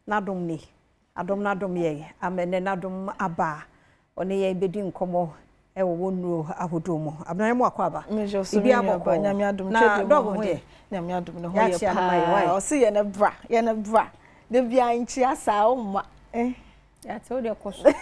N'adom ni. Adom n'adom yɛn. Amen. N'adom aba. Ɔne yɛn bɛdi nkɔmmɔ ɛwɔ wɔn nnuro ahodoɔ mu. Abena, mo akwaaba. Biribiara bɔkɔɔ? Nyame adom. Na dɔg ho yɛ? Nyame adom ne ho yɛ paa. Ɔse yɛ ne bra, yɛ ne bra. De bia nkyia saa ɔmma. Eh. Yɛate wo deɛ, kɔ so.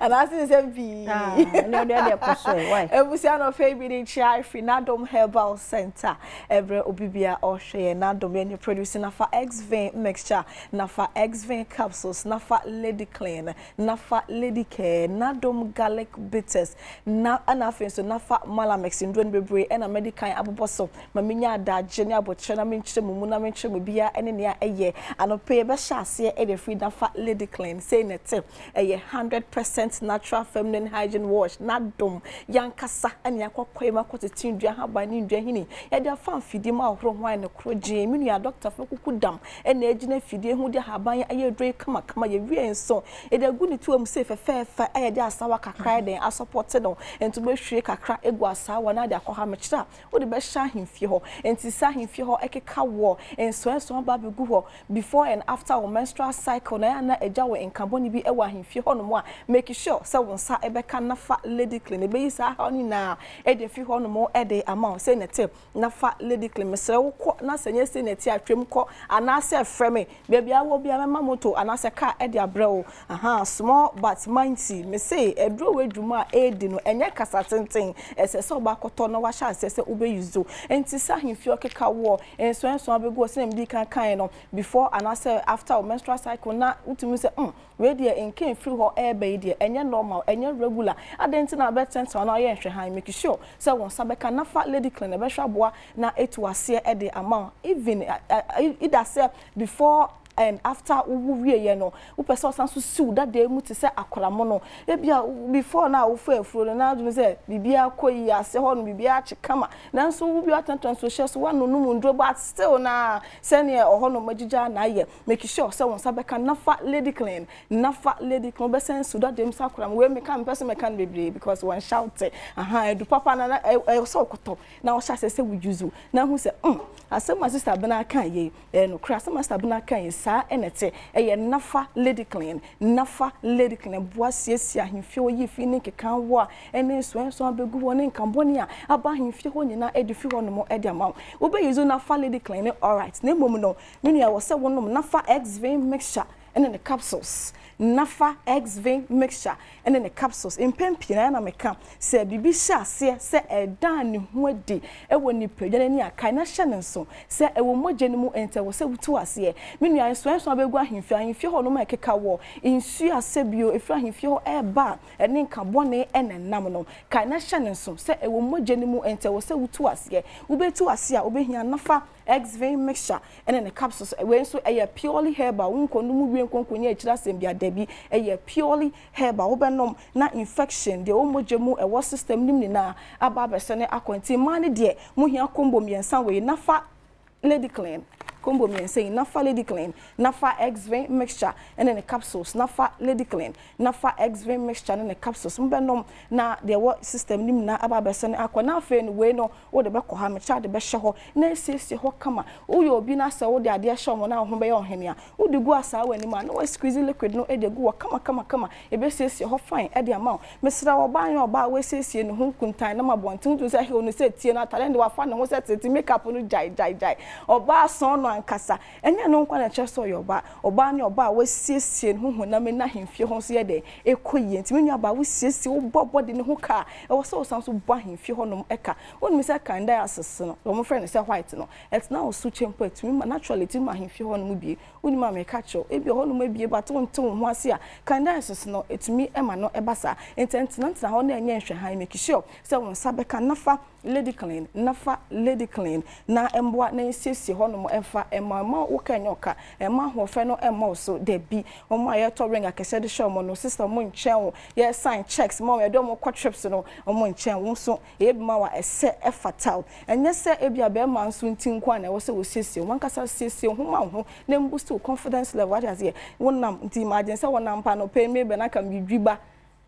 Anaasɛ nsɛm pii. Ɛne ɔde kɔ so ɛ, why? Ebusua no fɛ bi de kyia afiri N'adom Herbal Center. Ɛbrɛ obi bia ɔhwɛ yɛn N'adom yɛn ne produce Nafa X-Vein mixture, Nafa X-Vein capsules, Nafa Lady Clean, Nafa Lady Care, N'adom garlic bitters, na ɛna afei nso Nafa Malamix. Nduro no bebree ɛna medical abobɔ so ma menya adagye ne abɔkyerɛ na menkyerɛ mu mu na menkyerɛ mu bia ɛne nea ɛyɛ. Anɔpɛ yɛbɛhyɛ aseɛ ɛde firi Nafa Lady Clean. Sei na ɛte, ɛyɛ 100% natural feminine hygiene wash. N'adom yankasa ɛne akɔkɔ yi mu akɔtete ndua haban ne ndua hini yɛde afa mfidie mu ahorow ho ayɛ no koro gyee. Me nua dɔkta fo kuku dam ɛna egyina fidie ho de ahaban ayɛ aduro yi kamakama. Yɛwie nso, yɛde agu ne tuo mu sɛ fɛfɛɛfɛ a yɛde asawa kakra yɛ den asɔpɔte no. Nti wobɛhwie kakra egu asawa na ade akɔ ha mekyerɛ a wode bɛhyɛ ahemfie hɔ. Nti sɛ ahemfie hɔ ɛkeka wɔ nsɔnsɔn aba abɛgu hɔ before and after wo menstrual cycle na yɛ na agya wɔ nkabɔne bi ɛwɔ ahemfie hɔ nom a, make sure sɛ wo nsa ɛbɛka Nafa Lady Clean. Ɛbɛyi saa haw no nyinaa ɛde afi hɔ nom ɛde ama wo. Sɛ nɛte Nafa Lady Clean, mesrɛ wo, kɔ na sɛ nyɛ sɛ nɛte atwam kɔ anaasɛ frɛ me baabi a wɔ bia, mɛma moto anaasɛ car ɛde abrɛ wo. Aha, small but mighty. Me se ɛduro wɔ adwuma a ɛredi no ɛnyɛ kasa tenten. Ɛsɛ sɛ ɔba akɔtɔ na wahyɛ aseɛ sɛ wobɛyi zo. Nti sɛ ahemfie ɔkeka wɔ nsɔnsɔn abɛgu hɔ sɛ mdi kan kan no before anaasɛ after wo menstrual cycle na wotumi sɛ wei deɛ nka mfiri hɔ ɛɛbɛ yi deɛ, ɛnyɛ normal, ɛnyɛ regular adan nti na abɛtɛntɛn na ɔyɛ nhwɛhan. Make sure sɛ wɔn nsa bɛka Nafa Lady Clean, ɛbɛhwɛ aboa na etu aseɛ ɛde ama wo. Even either sɛ before and after wowu wie yɛ no, wopɛ sɛ ɔsan so siw dadeɛ mu te sɛ akoramo no. Ebia before na wofo afuro no na adwene sɛ biribiara kɔ yi ase hɔ no, biribiara akye kama, nanso wo bi atɛntɛn so hyɛ so woanonom nduro, but still na sɛneɛ ɔhɔ nom agyigya na ayɛ. Make sure sɛ wo nsa bɛka Nafa Lady Clean. Nafa Lady Clean, wobɛsɛn siw dadeɛ mu sɛ akoramo. Wei meka, mepɛ sɛ meka no bebree because wɔn shout aha edu papa na ɛwɔ sɛ ɔkɔtɔ na ɔhyɛ asɛ sɛ wojuzu na hu sɛ asɛm a Sister Abena aka yie, ɛyɛ nokorɛ. Asɛm a Sister Abena aka yie saa ɛna ɛte. Ɛyɛ Nafa Lady Clean. Nafa Lady Clean boa siesie ahemfie hɔ, yi fi ne nkeka wɔ a ɛne nsɔnsɔn abɛgu hɔ ne nkabɔne a aba ahemfie hɔ nyinaa ɛde fi hɔ nom ɛde ama wo. Wobɛyi so Nafa Lady Clean ne alright, na mmom no, me nua, wɔ sɛ wonom Nafa X-Vein mixture ɛne ne capsules. Nafa X-Vein mixture ɛne ne capsules, mpɛn pii na ɛna meka sɛ biribi hyɛ aseɛ sɛ ɛdan ne ho adi ɛwɔ nipadwa n'ani akae na hyɛ ne nso sɛ ɛwɔ mogya no mu. Nti ɛwɔ sɛ wotu aseɛ. Me nua, nsɔnsɔn abɛgu ahemfie ahemfie hɔ nom a ɛkeka wɔ nsuo asɛ bio efiri ahemfie hɔ ɛɛba a ɛne nka bɔne ɛna ɛnam no, kae na hyɛ ne nso sɛ ɛwɔ mogya no mu. Nti ɛwɔ sɛ wotu aseɛ. Wobɛtu aseɛ a, wobɛhia Nafa X-Vein mixture ɛne ne capsules. Wei nso ɛyɛ purely herbal. Wo nkɔ no mu wie nkonko nyɛ akyire asɛm bi adabi. Ɛyɛ purely herbal. Wobɛnom na infection deɛ ɛwɔ mogya mu, ɛwɔ system nim nyinaa aba abɛsɛ ne akɔ. Nti mmaa no deɛ, mohia combo mmiɛnsa wei: Nafa Lady Clean combo mmiɛnsa yi, Nafa Lady Clean, Nafa X-Vein mixture ɛne ne capsules, Nafa Lady Clean, Nafa X-Vein mixture ne ne capsules. Mbɛnom na deɛ ɛwɔ system nim na aba abɛsɛ ne akɔ. Na afei no, wei no wode bɛkɔ ha mekyɛ de bɛhyɛ hɔ na esiesie hɔ kama. Woyɛ obi na sɛ wode adeɛ hyɛ wɔn na wo ho bɛyɛ ɔhene a, wode gu asaa wɔ anim a na wa squeeze liquid no de agu hɔ kama kama kama, ebesiesie hɔ fine ɛde ama wo. Mesrɛ, ɔbaa nyɛ ɔbaa a wɔasiesie ne ho kuntan nam abɔnten wotu sɛ heel no sɛ tie no atare de wafa ne ho sɛ tete makeup no gyae gyae gyae. Ɔbaa sɔn no ankasa, ɛnyɛ no nkwa na ɛkyerɛ sɛ ɔyɛ ɔbaa. Ɔbaa ne ɔbaa a wɔasiesie ne ho honam na ahemfie ho nso yɛ dɛ ɛkɔ yie. Nti me nua baa, wosiesie wobɔ bɔde ne ho kaa, ɛwɔ sɛ wosan so bɔ ahemfie hɔnom ɛka. Wonim sɛ candidiasis no, wɔn frɛ no sɛ white no, ɛtena wo so kyɛ mpo, ɛtumi ma naturally ɛtumi ma ahemfie hɔnom bie. Wonim a meka kyerɛw, ebi hɔnom abie but wonte wo ho ase a, candidiasis no ɛtumi ma no ɛba saa. Nti ɛntenatena hɔ na ɛnyɛ nhwɛhan. Make sure sɛ wo nsa bɛka Nafa Lady Clean, Nafa Lady Clean, na mboa na nsiesie hɔnom ɛmfa ɛma ɛma wo ka ɛnyɛ ɔka ɛma ahoɔfɛ no ɛmma wo so dabi. Wɔn a yɛtɔ ring akɛseɛ de hyɛ wɔn no, sister, wɔn nkyɛn wo. Yɛ sign checks ma wɔn, yɛde wɔn kɔ trips no, wɔn nkyɛn wo nso. Ɛyɛ bi ma wa ɛsɛ ɛfata wo. Ɛnyɛ sɛ ebi a bɛrima nso nti nko a na ɛwɔ sɛ wɔsiesie wɔn ankasa. Siesie ho ma wo ho na mboost wo confidence level. Wate aseɛ? Wonam nti imagine sɛ wɔnam pa no pɛ mebe na ka midwi ba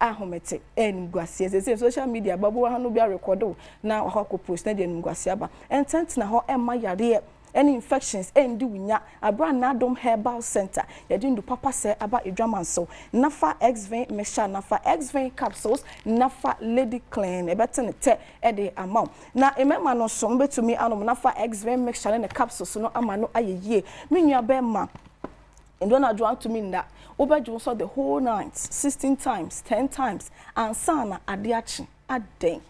ahomete ɛnimguaseɛ sɛ social media bɛbɔ ha no bi arekɔdo na wakɔ akɔ post na deɛ animguaseɛ aba. Ɛntɛntena hɔ ɛmma yareɛ. Ɛne infections ɛndi wo nya abira. N'Adom Herbal Center, yɛde ndu papa sɛ aba edwaman so. Nafa Exvin mixture, Nafa Exvin capsules, Nafa Lady Clean, ɛbɛte ne tɛ ɛde ama wo. Na mmarima no nso mbɛtumi anom Nafa Exvin mixture ne ne capsules no ama no ayɛ yie. Me nua bɛrima, ndo na adwo antumi nda, wobɛdwo nso the whole night 16 times, 10 times ansa na ade akye adɛn?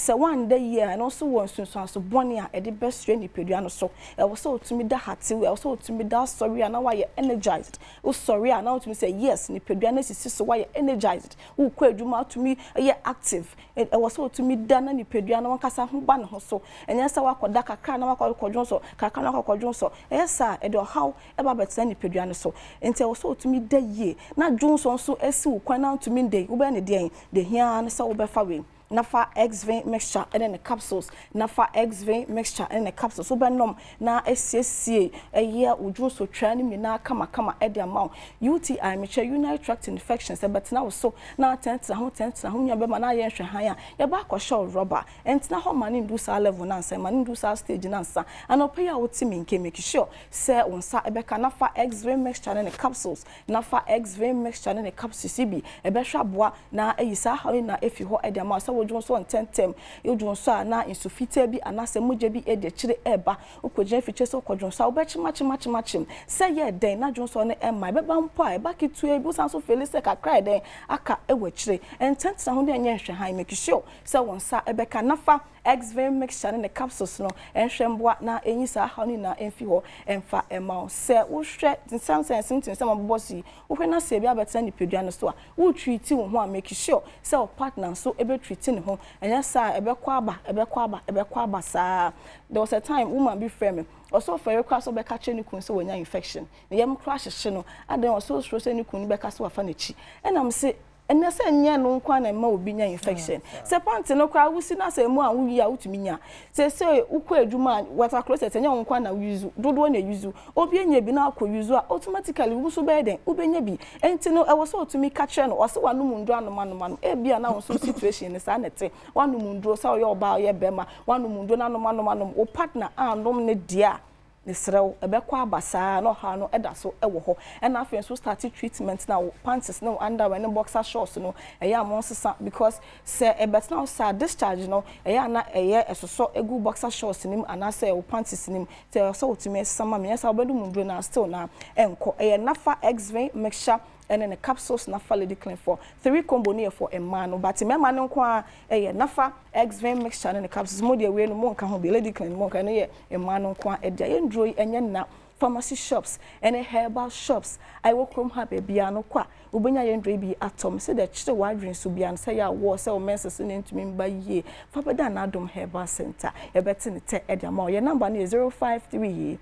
Sɛ wanda yie a, ɛno nso wɔ nsunsuanso bɔne a ɛde bɛsua nipadua no so. Ɛwɔ sɛ otumi da hatew, ɛwɔ sɛ otumi da asɔre a na wayɛ energized. Wosɔre a na wotumi sɛ yes, nipadua no asisi so, wayɛ energized, wokɔ adwuma, atumi yɛ active. Ɛwɔ sɛ otumi da na nipadua no wankasa ho ba ne ho so. Ɛnyɛ sɛ wakɔda kakra na wakɔ kɔdwo nso kakra na wakɔ kɔdwo nso. Ɛyɛ saa, ɛde ɔhaw ɛba bɛtena nipadua no so. Nti ɛwɔ sɛ otumi da yie na dwo nso nso asi wo kwan na ntumi nda yi, wobɛyɛ ne deɛn de hia ne sɛ wobɛfa wei, Nafa Exvin mixture ɛne ne capsules. Nafa Exvin mixture ɛne ne capsules, wobɛnom na esiesie ɛyɛ odwo nsotwa no nyinaa kamakama ɛde ama wo. UTI, mekyɛ urinary tract infections, ɛbɛtena wo so na atɛntena ho tɛntena ho, nua bɛma na ayɛ nhwɛhan a yɛba akɔhyɛ wo rɔba. Ɛntena hɔ ma ne ndu saa level nansa, ma ne ndu saa stage nansa. Anɔpɛ yi a wote mi nke, make sure sɛ wo nsa ɛbɛka Nafa Exvin mixture ne ne capsules. Nafa Exvin mixture ne ne capsules yi bi ɛbɛhwɛ aboa na ɛyi saa haw yi na efi hɔ ɛde ama wo. Sɛ wodwo nso ntɛntɛm, wodwo nso a na nsu fitaa bi anaasɛ mogya bi ɛdi akyire ɛɛba, wokɔgyina fikyire sɛ wokɔdwo nso a, wobɛkyem akyem akyem akyem sɛ yɛ dɛn na dwo nso no ɛma ɛbɛba mpo a, ɛba ketewa bi, wosan so feel sɛ kakra yɛ dɛn aka ɛwɔ akyire. Ɛntɛntɛn ho de ɛnyɛ nhwɛhan. Make sure sɛ wɔn nsa ɛbɛka Nafa Exvin mixture ne ne capsules no, ɛnhwɛ mboa na ɛnyi saa haw no nyinaa ɛmfi hɔ ɛmfa ɛma wo. Sɛ wohwɛ nsɛm symptoms sɛ mabobɔ so yi, wohwɛ na sɛ ebi abɛtena nipadua no so a, wotreat wo ho a, make sure sɛ wo partner nso ɛbɛtreat ne ho. Ɛnyɛ saa, ɛbɛkɔ aba, ɛbɛkɔ aba, ɛbɛkɔ aba saa. There was a time woman bi frɛ me, ɔsɛ ɔfɛre koraa sɛ ɔbɛka kyerɛ ne kunu sɛ wɔnya infection, ne yam koraa hyehye no adan. Ɔsɛ osuro sɛ ne kunu bɛka sɛ wafa n'akyi. Ɛnam sɛ ɛnɛ sɛ nyɛ no nko na ɛma obi nya infection, sɛ pant no koraa wosi na sɛ emu a woyi a wotumi nya. Sɛ wokɔ adwuma a, water closet ɛnyɛ wo nko na wouse, dodoɔ na use. Obi anya bi na akɔ use a, automatically wo nso bɛyɛ dɛn? Wobɛnya bi. Ɛnti no ɛwɔ sɛ otumi ka kyerɛ no. Ɔsɛ wanom nduro anom anom anom, ebia na wo nso situation no saa na ɛte. Wanom nduro, sɛ ɔyɛ ɔbaa, ɔyɛ bɛrima, wanom nduro na anom anom anom, wo partner anom ne deɛ a, mesrɛ wo, ɛbɛkɔ aba saa na ɔhaw no ɛda so ɛwɔ hɔ. Ɛna afei nso start treatment na wo panties ne wo underwear ne boxer shorts no, ɛyɛ a mo nsesa, because sɛ ɛbɛtena wo saa, discharge no ɛyɛ a na ɛyɛ ɛsosɔ egu boxer shorts nim anaasɛ wo panties nim. Sɛ ɛwɔ sɛ wotumi ɛsesa ma me, ɛsɛ wobɛdum nduro na still na ɛnkɔ. Ɛyɛ Nafa Exvin mixture ɛne ne capsules, Nafa Lady Clean for three combo ne yɛ for mmaa no, but mmarima no nko a ɛyɛ Nafa Exvin mixture ne ne capsules. Mo deɛ, wei no mo nka ho bi. Lady Clean mo nka, ɛno yɛ mmaa no nko a ɛde ayɛ nduro yi. Ɛnyɛ nna pharmacy shops ɛne herbal shops a ɛwɔ kurom ha baabiara no kɔ a, wobɛnya yɛn nduro yi bi atɔm. Sɛ deɛ kyerɛ w'adwene so bia no sɛ yɛ awɔ sɛ wo menses ne ntumi mba yie, fa bɛda N'Adom Herbal Center, yɛbɛte ne tɛ ɛde ama wo. Yɛn number no yɛ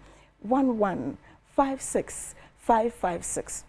0531156556,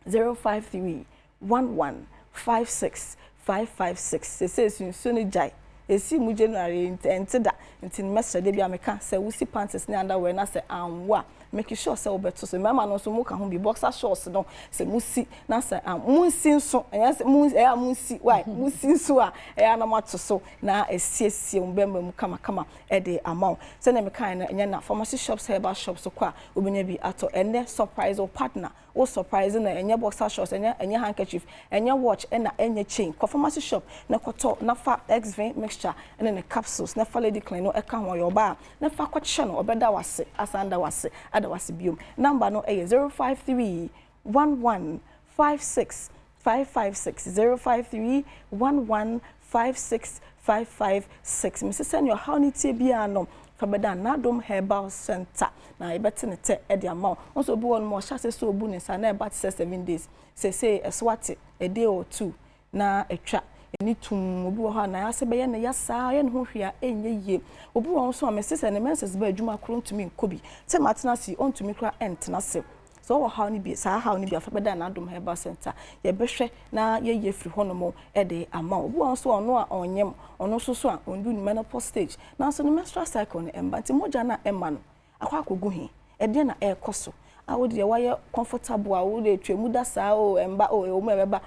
0531156556. Sese nsuo no gyae esi mu January nti ɛnte da. Nti mɛsrɛ de bi a meka sɛ wosi panties ne underwear na sɛ anwo a, make sure sɛ wobɛto so. Mmarima no nso mo ka ho bi, boxer shorts no, sɛ musi na sɛ munsi nso, ɛyɛ sɛ mu ɛyɛ a munsi why musi nso a, ɛyɛ a na moato so na esiesie wɔn bɛrima mu kamakama ɛde ama wo. Sɛnea meka no, ɛnyɛ na pharmacy shops, herbal shops kɔ a, wobɛnya bi atɔ. Ɛnɛ surprise wo partner, wo surprise na ɛnyɛ boxer shorts, ɛnyɛ handkerchief, ɛnyɛ watch, ɛna ɛnyɛ chain. Kɔ pharmacy shop na kɔtɔ Nafa Exvin mixture ɛne ne capsules, na fa Lady Clean no ɛka ho. Ɔyɛ ɔbaa na fa kɔkyɛ no, ɔbɛda wase, asan da wase, ada wase biom. Number no ɛyɛ 0531156556, 0531156556. Mesi sɛ nea ɔhaw ne tie biara no, fa bɛda N'Adom Herbal Center na yɛbɛte ne tɛ ɛde ama wo. Nso obi wɔ no ma ɔhyɛ ase sɛ obu ne nsa na ɛba te sɛ 7 days, sɛsɛ ɛso ate, a day or two na atwa ɛni tum. Obi wɔ hɔ a na yɛasɛ bɛyɛ ne ya saa, yɛ ne ho hwee a ɛnyɛ yie. Obi wɔ hɔ nso a mɛsɛ sɛ ne menses ba, adwuma koro ntumi nkɔ bi, sɛ matena ase ɔntumi kora ɛntena ase. Sɛ ɔwɔ haw no bi, saa haw no bi afa bɛda N'Adom Herbal Center, yɛbɛhwɛ na yɛyɛ firi hɔnom ɛde ama wo. Obi wɔ hɔ nso a ɔno a ɔnyɛm, ɔno nso so a ɔndu ne menopause stage, nanso ne menstrual cycle no ɛmba, nti mogya no a ɛma no akɔ akɔgu he, ɛdeɛ na ɛrekɔ so. A wo deɛ woayɛ comfortable a wo deɛ twa mu da saa o ɛmba o ɛwɔ mu ɛbɛba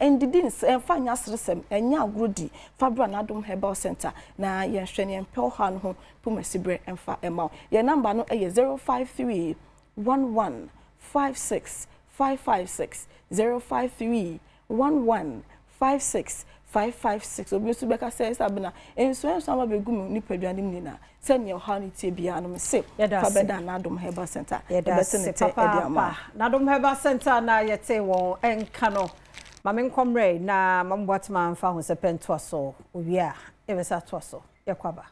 ɛndidi ɛmfa nyɛ aseresɛm ɛnyɛ agorɔ di fa bra N'adom Herbal Center na yɛnhwɛ ne yɛmpɛ ɔhaw no ho pomasiberɛ ɛmfa ɛma wo. Yɛn number no ɛyɛ 053 11 56 556 053 11 56 556. Obi nso bɛka sɛ ɛsɛ abena nsuo nsuo ama bɛgu mu nipadua no mu nyinaa sɛnea ɔhaw no tie biara no mese fa bɛda N'adom Herbal Center yɛbɛte ne tɛ ɛde ama. N'adom Herbal Center na yɛte wɔn nka no. Ma menkɔ mmerɛ na mamboatema mfa ho sɛ pɛ ntoa so owie a yɛbɛsa atoa so. Yɛkɔ aba.